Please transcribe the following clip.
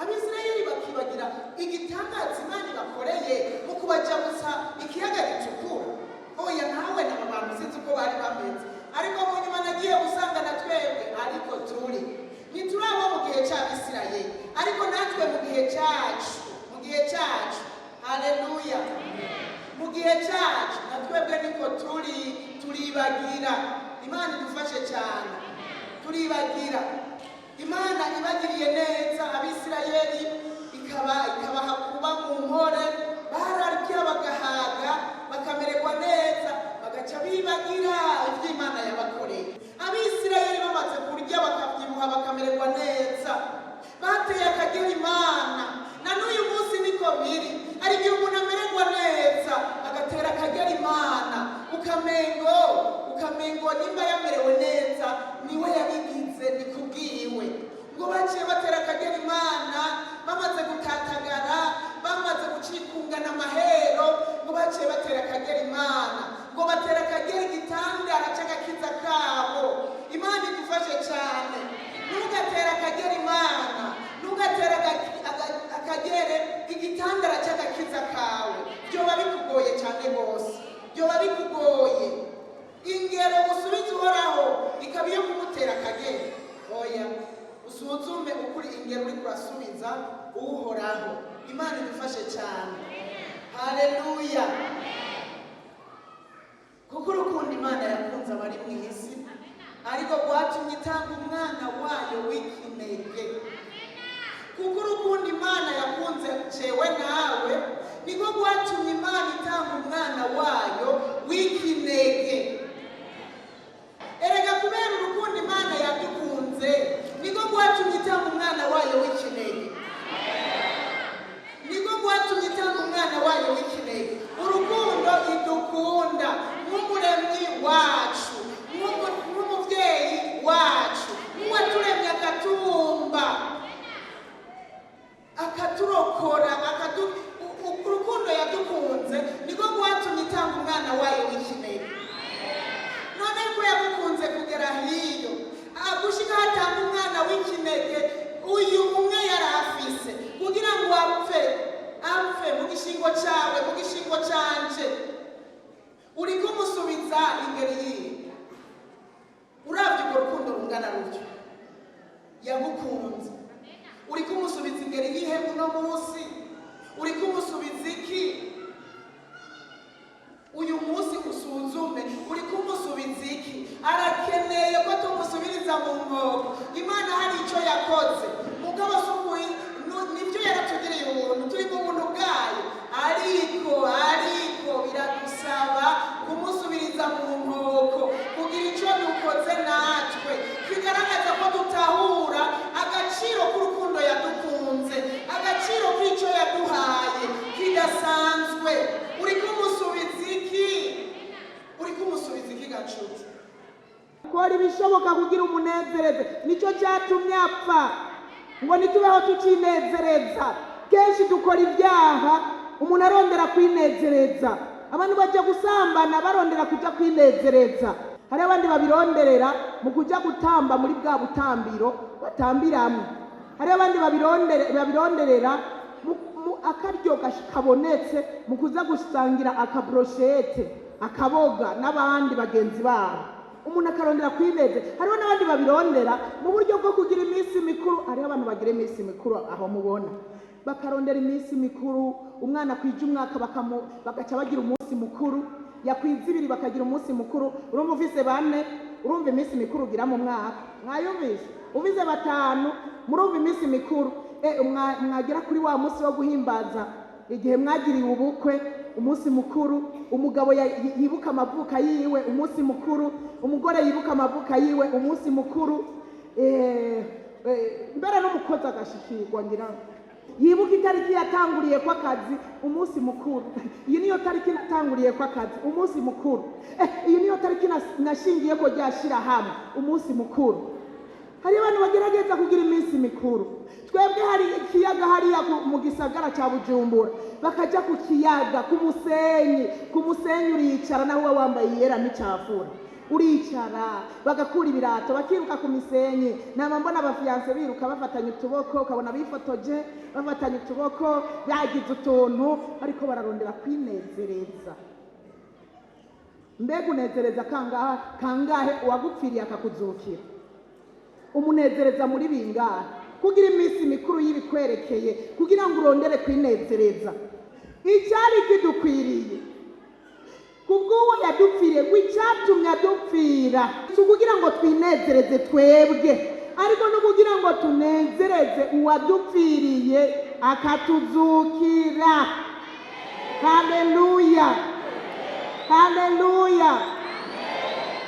Abisirayeli bakibagira igitangaza Imana ibakoreye mu kubajabutsa ikiyaga gitukura. Oya, nawe naba bantu sinzi uko bari bameze, ariko mu nyuma nagiye gusanga na twebwe ariko turi, ntituri abo mu gihe cy'Abisirayeli, ariko natwe mu gihe cyacu, mu gihe cyacu, haleluya, mu gihe cyacu na twebwe niko turi, turibagira. Imana idufashe cyane. Turibagira. Imana ibagiriye neza Abisirayeli, ikabaha kuba mu nkore, bararya bagahaga, bakamererwa neza, bagaca bibagira ibyo Imana yabakoreye. Abisirayeli bamaze kurya bakabyibuha, bakamererwa neza, bateye akagera Imana. Na n'uyu munsi niko biri. Hari igihe umuntu amererwa neza agatera akagera Imana, ukamengo nimba yamerewe neza niwe yabigize, ni kubwiwe. Ngo baciye batera akagera Imana bamaze gutatagara, bamaze gucikungana amahero. Ngo baciye batera akagera Imana, ngo batera akagera igitandara cy'agakiza kabo. Imana idufashe cyane. Ntugatere akagera Imana, ntugatere akagere igitandara cy'agakiza kawe. Byoba bikugoye cyane rwose, byoba bikugoye. Ingero usubize Uhoraho ikaba iyo kumutera akagere? Oya, usuzume ukuri ingero uri kurasubiza Uhoraho. Imana idufashe cyane. Haleluya. Kuko urukundo Imana yakunze abari mu isi ariko rwatumye itanga umwana wayo w'ikinege. Kuko urukundo Imana yakunze jewe nawe niko rwatumye Imana itanga umwana wayo w'ikinege. Erega kubera urukundo Imana yadukunze niko rwatumye itanga umwana wayo w'ikinege, niko rwatumye itanga umwana wayo w'ikinege. Urukundo idukunda nk'umuremyi wacu, nk'umubyeyi wacu, nk'uwaturemye akatubumba, akaturokora, urukundo yadukunze niko rwatumye itanga umwana wayo w'ikinege. None ko yagukunze kugera hiyo, gushika hatanga umwana w'ikinege, uyu umwe yari afise, kugira ngo apfe mu gishingo cyawe, mu gishingo canje, uri kumusubiza ingeri yiwe? Uravye urwo rukundo rungana rutyo yagukunze, uri kumusubiza ingeri yihe uno munsi? Uri kumusubiza iki uyu munsi? Usuzume, uri kumusubiza iki? Arakeneye ko tumusubiriza mu nkoko. Imana hari icyo yakoze, mugabo si ukuri, nibyo, yaratugiriye ubuntu, turi mu buntu bwayo, ariko biradusaba kumusubiriza mu nkoko, kugira icyo dukoze natwe kigaragaza ko dutahura agaciro k'urukundo yadukunze, agaciro k'icyo yaduhaye kidasanzwe. Uri kumusubiza iki? Uri kumusubiza iki, gacuti? Kora ibishoboka kugira umunezereze. Nicyo cyatumye apfa, ngo ntitubeho tucinezereza. Kenshi dukora ibyaha umuntu arondera kwinezereza. Abantu bajya gusambana barondera kujya kwinezereza. Hari abandi babironderera mu kujya gutamba muri bwa butambiro batambiramwo. Hari abandi babironderera mu akaryo kabonetse mu kuza gusangira akabroshete, akaboga n'abandi bagenzi babo. Umuntu akarondera kwineze. Hariho n'abandi babirondera mu buryo bwo kugira iminsi mikuru. Hariho abantu bagira iminsi mikuru, aho mubona bakarondera iminsi mikuru. Umwana akwije umwaka bagaca bagira umunsi mukuru, yakwiza 2 bakagira umunsi mukuru. Urumva ufise 4, urumva iminsi mikuru ugira mu mwaka mwayumvise. Ufise 5, murumva iminsi mikuru. Mwagera kuri wa munsi wo guhimbaza igihe mwagiriwe ubukwe, umunsi mukuru. Umugabo yibuka amavuka yiwe, umunsi mukuru. Umugore yibuka amavuka yiwe, umunsi mukuru. Mbere n'umukozi agashikirwa, ngira yibuka itariki yatanguriye ko akazi, umunsi mukuru. Iyi niyo tariki natanguriye ko akazi, umunsi mukuru. Iyi niyo tariki nashingiye ko ryashira hamwe, umunsi mukuru. Hari abantu bagerageza kugira iminsi mikuru. Twebwe hari ikiyaga hariya mu gisagara cya Bujumbura, bakajya ku kiyaga ku musenyi. Ku musenyi uricara naho uba wambaye iyera n'icyafura. Uricara, bagakura ibirato, bakiruka ku misenyi. Nama mbona aba fiancés biruka bafatanye utuboko, ukabona bifotoje bafatanye utuboko, bagize utuntu, ariko bararondera kwinezereza. Mbega unezereza kangahe kangahe uwagupfiriye akakuzukira? Umunezereza muri bingahe kugira iminsi mikuru y'ibikwerekeye, kugira ngo urondere kwinezereza? Icyari kidukwiriye kubw'uwo yadupfiriye, ngo icyatumye adupfira si ukugira ngo twinezereze twebwe, ariko no kugira ngo tunezereze uwadupfiriye akatuzukira. Haleluya, haleluya!